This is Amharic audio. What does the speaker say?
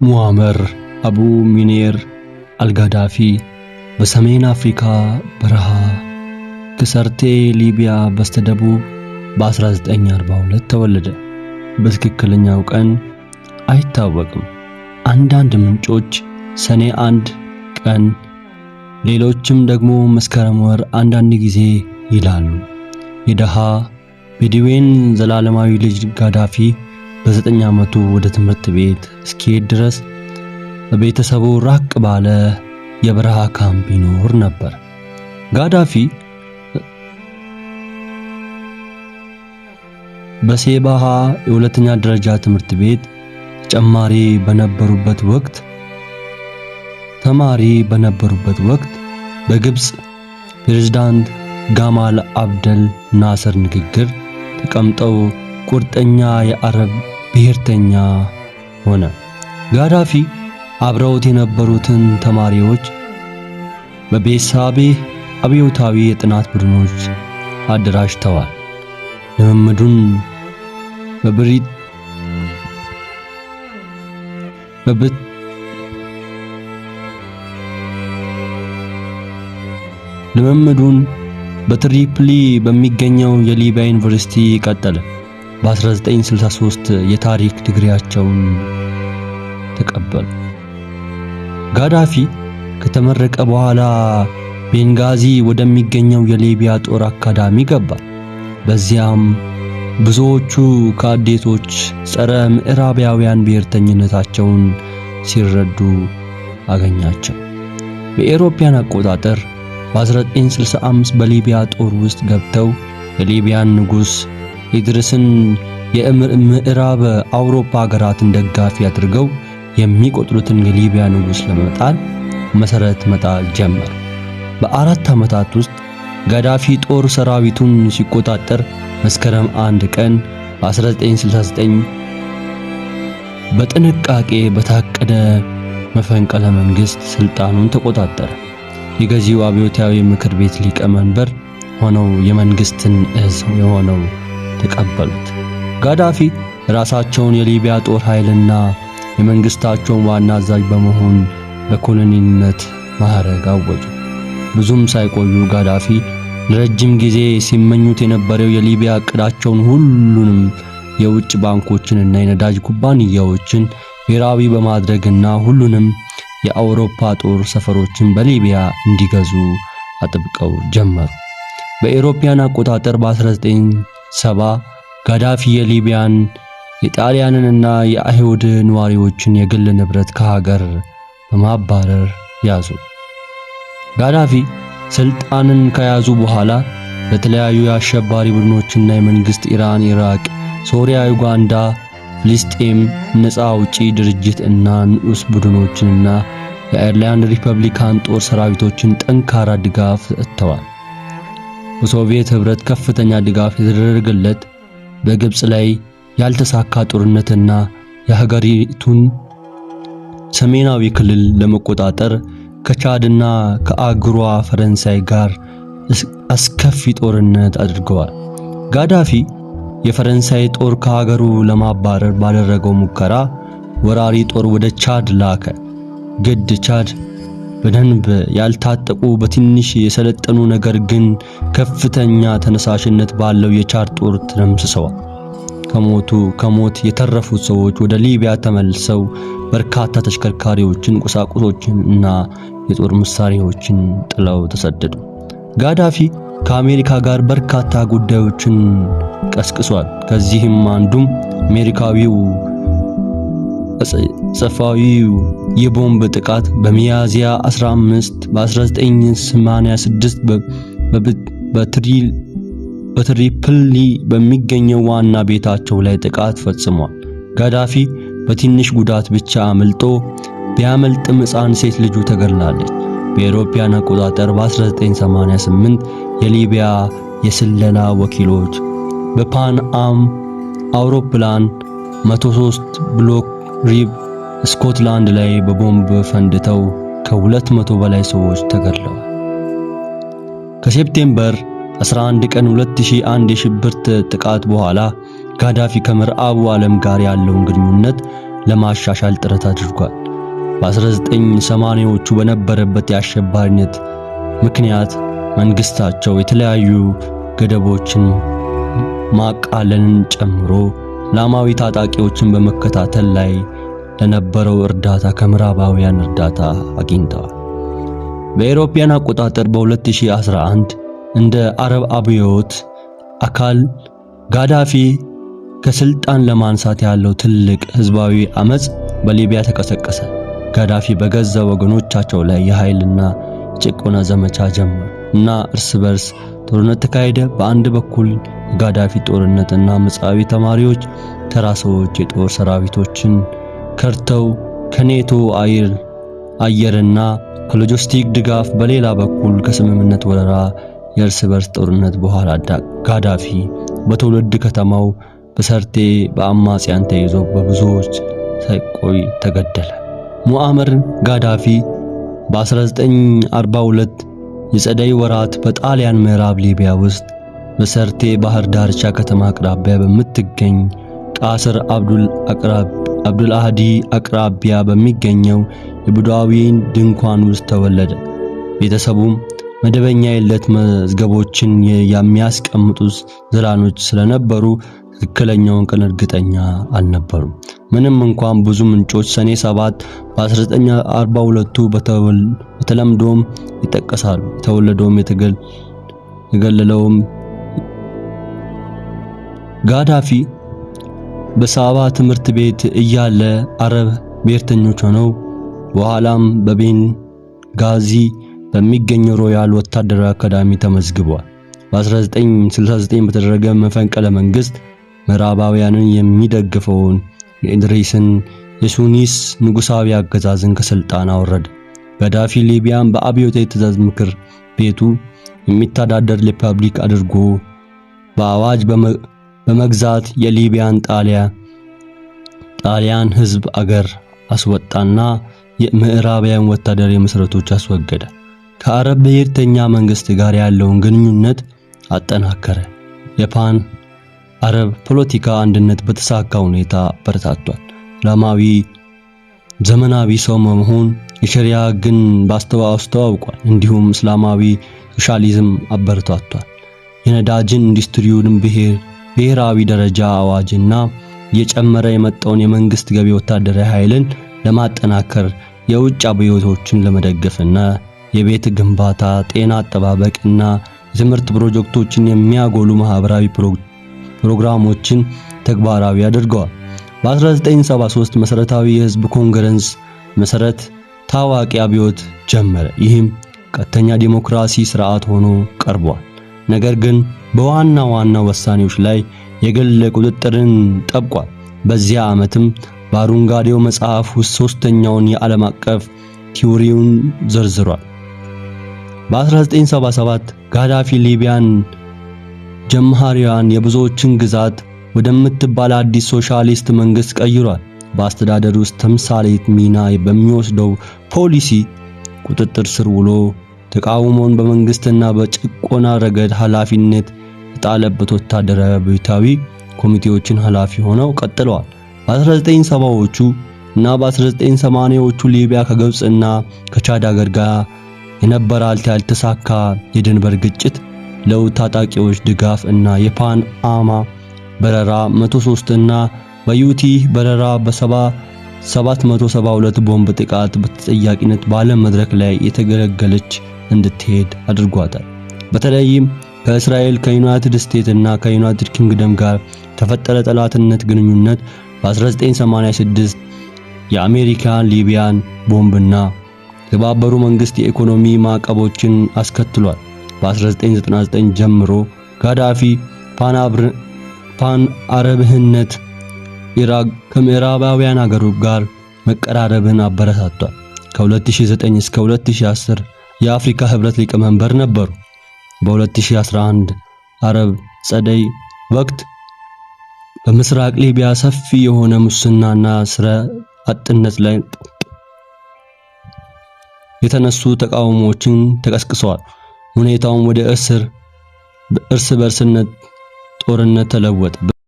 ሙአመር አቡ ሚኔር አልጋዳፊ በሰሜን አፍሪካ በረሃ ከሰርቴ ሊቢያ በስተደቡብ በ1942 ተወለደ። በትክክለኛው ቀን አይታወቅም። አንዳንድ ምንጮች ሰኔ 1 ቀን፣ ሌሎችም ደግሞ መስከረም ወር አንዳንድ ጊዜ ይላሉ። የደሃ ቤድዌን ዘላለማዊ ልጅ ጋዳፊ በ9 ዓመቱ ወደ ትምህርት ቤት እስኪሄድ ድረስ በቤተሰቡ ራቅ ባለ የበረሃ ካምፕ ይኖር ነበር። ጋዳፊ በሴባሃ የሁለተኛ ደረጃ ትምህርት ቤት ተጨማሪ በነበሩበት ወቅት ተማሪ በነበሩበት ወቅት በግብጽ ፕሬዝዳንት ጋማል አብደል ናስር ንግግር ተቀምጠው ቁርጠኛ የአረብ ብሔርተኛ ሆነ። ጋዳፊ አብረውት የነበሩትን ተማሪዎች በቤሳቤ አብዮታዊ የጥናት ቡድኖች አደራጅተዋል። ልምምዱን በብሪት በብት ልምምዱን በትሪፖሊ በሚገኘው የሊቢያ ዩኒቨርሲቲ ቀጠለ። በ1963 የታሪክ ዲግሪያቸውን ተቀበሉ። ጋዳፊ ከተመረቀ በኋላ ቤንጋዚ ወደሚገኘው የሊቢያ ጦር አካዳሚ ገባ። በዚያም ብዙዎቹ ካዴቶች ጸረ ምዕራባውያን ብሔርተኝነታቸውን ሲረዱ አገኛቸው። በኤሮፓያን አቆጣጠር በ1965 በሊቢያ ጦር ውስጥ ገብተው የሊቢያን ንጉሥ ኢድርስን የምዕራብ አውሮፓ ሀገራትን ደጋፊ አድርገው የሚቆጥሩትን የሊቢያ ንጉሥ ለመጣል መሰረት መጣል ጀመሩ። በ4 ዓመታት ውስጥ ጋዳፊ ጦር ሰራዊቱን ሲቆጣጠር መስከረም 1 ቀን በ1969 በጥንቃቄ በታቀደ መፈንቅለ መንግስት ስልጣኑን ተቆጣጠረ። የገዢው አብዮታዊ ምክር ቤት ሊቀመንበር ሆነው የመንግስትን እዝ የሆነው ተቀበሉት። ጋዳፊ ራሳቸውን የሊቢያ ጦር ኃይልና የመንግስታቸውን ዋና አዛዥ በመሆን በኮሎኔልነት ማዕረግ አወጁ። ብዙም ሳይቆዩ ጋዳፊ ለረጅም ጊዜ ሲመኙት የነበረው የሊቢያ እቅዳቸውን ሁሉንም የውጭ ባንኮችን እና የነዳጅ ኩባንያዎችን ብሔራዊ በማድረግና ሁሉንም የአውሮፓ ጦር ሰፈሮችን በሊቢያ እንዲገዙ አጥብቀው ጀመሩ። በአውሮፓውያን አቆጣጠር በ1970 ጋዳፊ የሊቢያን የጣሊያንንና የአይሁድ ነዋሪዎችን የግል ንብረት ከሀገር በማባረር ያዙ። ጋዳፊ ስልጣንን ከያዙ በኋላ ለተለያዩ የአሸባሪ ቡድኖችና የመንግስት ኢራን፣ ኢራቅ፣ ሶሪያ፣ ዩጋንዳ፣ ፍልስጤም ነፃ አውጪ ድርጅት እና ንዑስ ቡድኖችንና የአየርላንድ ሪፐብሊካን ጦር ሰራዊቶችን ጠንካራ ድጋፍ ሰጥተዋል። በሶቪየት ህብረት ከፍተኛ ድጋፍ የተደረገለት በግብጽ ላይ ያልተሳካ ጦርነትና የሀገሪቱን ሰሜናዊ ክልል ለመቆጣጠር ከቻድና ከአገሯ ፈረንሳይ ጋር አስከፊ ጦርነት አድርገዋል። ጋዳፊ የፈረንሳይ ጦር ከሀገሩ ለማባረር ባደረገው ሙከራ ወራሪ ጦር ወደ ቻድ ላከ። ግድ ቻድ በደንብ ያልታጠቁ በትንሽ የሰለጠኑ ነገር ግን ከፍተኛ ተነሳሽነት ባለው የቻድ ጦር ተደምስሰዋል። ከሞት የተረፉት ሰዎች ወደ ሊቢያ ተመልሰው በርካታ ተሽከርካሪዎችን፣ ቁሳቁሶችን እና የጦር መሳሪያዎችን ጥለው ተሰደዱ። ጋዳፊ ከአሜሪካ ጋር በርካታ ጉዳዮችን ቀስቅሷል። ከዚህም አንዱም አሜሪካዊው አጸፋዊው የቦምብ ጥቃት በሚያዝያ 15 በ1986 በትሪፖሊ በሚገኘው ዋና ቤታቸው ላይ ጥቃት ፈጽሟል። ጋዳፊ በትንሽ ጉዳት ብቻ አምልጦ ቢያመልጥም ሕፃን ሴት ልጁ ተገድላለች። በአውሮፓውያን አቆጣጠር በ1988 የሊቢያ የስለላ ወኪሎች በፓን አም አውሮፕላን 103 ብሎክ ሪብ ስኮትላንድ ላይ በቦምብ ፈንድተው ከ200 በላይ ሰዎች ተገድለዋል። ከ September 11 ቀን 2001 የሽብር ጥቃት በኋላ ጋዳፊ ከምዕራቡ ዓለም ጋር ያለውን ግንኙነት ለማሻሻል ጥረት አድርጓል። በ1980ዎቹ በነበረበት የአሸባሪነት ምክንያት መንግስታቸው የተለያዩ ገደቦችን ማቃለልን ጨምሮ እስላማዊ ታጣቂዎችን በመከታተል ላይ ለነበረው እርዳታ ከምዕራባውያን እርዳታ አግኝተዋል። በአውሮፓውያን አቆጣጠር በ2011 እንደ አረብ አብዮት አካል ጋዳፊ ከስልጣን ለማንሳት ያለው ትልቅ ህዝባዊ አመጽ በሊቢያ ተቀሰቀሰ። ጋዳፊ በገዛ ወገኖቻቸው ላይ የኃይልና የጭቆና ዘመቻ ጀመሩ እና እርስ በርስ ጦርነት ተካሄደ። በአንድ በኩል የጋዳፊ ጦርነት እና አመፃዊ ተማሪዎች፣ ተራ ሰዎች የጦር ሰራዊቶችን ከድተው ከኔቶ አየርና ከሎጂስቲክ ድጋፍ፣ በሌላ በኩል ከስምምነት ወረራ የእርስ በርስ ጦርነት በኋላ ጋዳፊ በትውልድ ከተማው በሰርቴ በአማጽያን ተይዞ በብዙዎች ሳይቆይ ተገደለ። ሙአመር ጋዳፊ በ1942 የጸደይ ወራት በጣሊያን ምዕራብ ሊቢያ ውስጥ በሰርቴ ባህር ዳርቻ ከተማ አቅራቢያ በምትገኝ ቃስር አብዱል አህዲ አቅራቢያ በሚገኘው የቡዳዊን ድንኳን ውስጥ ተወለደ። ቤተሰቡም መደበኛ የልደት መዝገቦችን የሚያስቀምጡ ዘላኖች ስለነበሩ ትክክለኛውን ቀን እርግጠኛ አልነበሩም። ምንም እንኳን ብዙ ምንጮች ሰኔ 7 በ1942 በተለምዶም ይጠቀሳሉ። የተወለደውም የተገለለውም ጋዳፊ በሳባ ትምህርት ቤት እያለ አረብ ብሔርተኞች ሆነው በኋላም በቤንጋዚ በሚገኘው ሮያል ወታደራዊ አካዳሚ ተመዝግቧል። በ1969 በተደረገ መፈንቅለ መንግስት ምዕራባውያንን የሚደግፈውን የኢድሪስን የሱኒስ ንጉሳዊ አገዛዝን ከስልጣን አወረደ። ጋዳፊ ሊቢያን በአብዮታዊ ትዕዛዝ ምክር ቤቱ የሚተዳደር ሪፐብሊክ አድርጎ በአዋጅ በመግዛት የሊቢያን ጣሊያን ህዝብ አገር አስወጣና የምዕራባውያን ወታደራዊ መሰረቶች አስወገደ። ከአረብ ብሔርተኛ መንግስት ጋር ያለውን ግንኙነት አጠናከረ። የፓን አረብ ፖለቲካ አንድነት በተሳካ ሁኔታ በረታቷል። እስላማዊ ዘመናዊ ሰው መሆን የሸሪያ ሕግን አስተዋውቋል። እንዲሁም እስላማዊ ሶሻሊዝም አበረታቷል። የነዳጅን ኢንዱስትሪውን ብሔራዊ ደረጃ አዋጅና እየጨመረ የመጣውን የመንግስት ገቢ ወታደራዊ ኃይልን ለማጠናከር የውጭ አብዮቶችን ለመደገፍና የቤት ግንባታ፣ ጤና አጠባበቅና የትምህርት ፕሮጀክቶችን የሚያጎሉ ማህበራዊ ፕሮግራሞችን ተግባራዊ አድርገዋል። በ1973 መሰረታዊ የህዝብ ኮንግረስ መሰረት ታዋቂ አብዮት ጀመረ። ይህም ቀጥተኛ ዲሞክራሲ ስርዓት ሆኖ ቀርቧል። ነገር ግን በዋና ዋና ውሳኔዎች ላይ የግል ቁጥጥርን ጠብቋል። በዚያ ዓመትም በአረንጓዴው መጽሐፍ ውስጥ ሶስተኛውን የዓለም አቀፍ ቲዎሪውን ዘርዝሯል። በ1977 ጋዳፊ ሊቢያን ጀምሃሪያን የብዙዎችን ግዛት ወደምትባል አዲስ ሶሻሊስት መንግስት ቀይሯል። በአስተዳደር ውስጥ ተምሳሌት ሚና በሚወስደው ፖሊሲ ቁጥጥር ስር ውሎ ተቃውሞን በመንግስትና በጭቆና ረገድ ኃላፊነት የጣለበት ወታደራዊ አብዮታዊ ኮሚቴዎችን ኃላፊ ሆነው ቀጥለዋል። በ1970ዎቹ እና በ1980ዎቹ ሊቢያ ከግብጽ እና ከቻድ አገር ጋር የነበራት ያልተሳካ የድንበር ግጭት ለውጥ ታጣቂዎች ድጋፍ እና የፓን አማ በረራ 103 እና በዩቲ በረራ በ772 ቦምብ ጥቃት በተጠያቂነት በዓለም መድረክ ላይ የተገለገለች እንድትሄድ አድርጓታል። በተለይም ከእስራኤል፣ ከዩናይትድ ስቴትስ እና ከዩናይትድ ኪንግደም ጋር ተፈጠረ ጠላትነት ግንኙነት በ1986 የአሜሪካን ሊቢያን ቦምብና የተባበሩ መንግስት የኢኮኖሚ ማዕቀቦችን አስከትሏል። በ1999 ጀምሮ ጋዳፊ ፓን አረብህነት ኢራቅ ከምዕራባውያን አገሮች ጋር መቀራረብን አበረታቷል። ከ2009 እስከ 2010 የአፍሪካ ህብረት ሊቀመንበር ነበሩ። በ2011 አረብ ጸደይ ወቅት በምስራቅ ሊቢያ ሰፊ የሆነ ሙስናና ስራ አጥነት ላይ የተነሱ ተቃውሞዎችን ተቀስቅሰዋል። ሁኔታውን ወደ እርስ በርስነት ጦርነት ተለወጠ።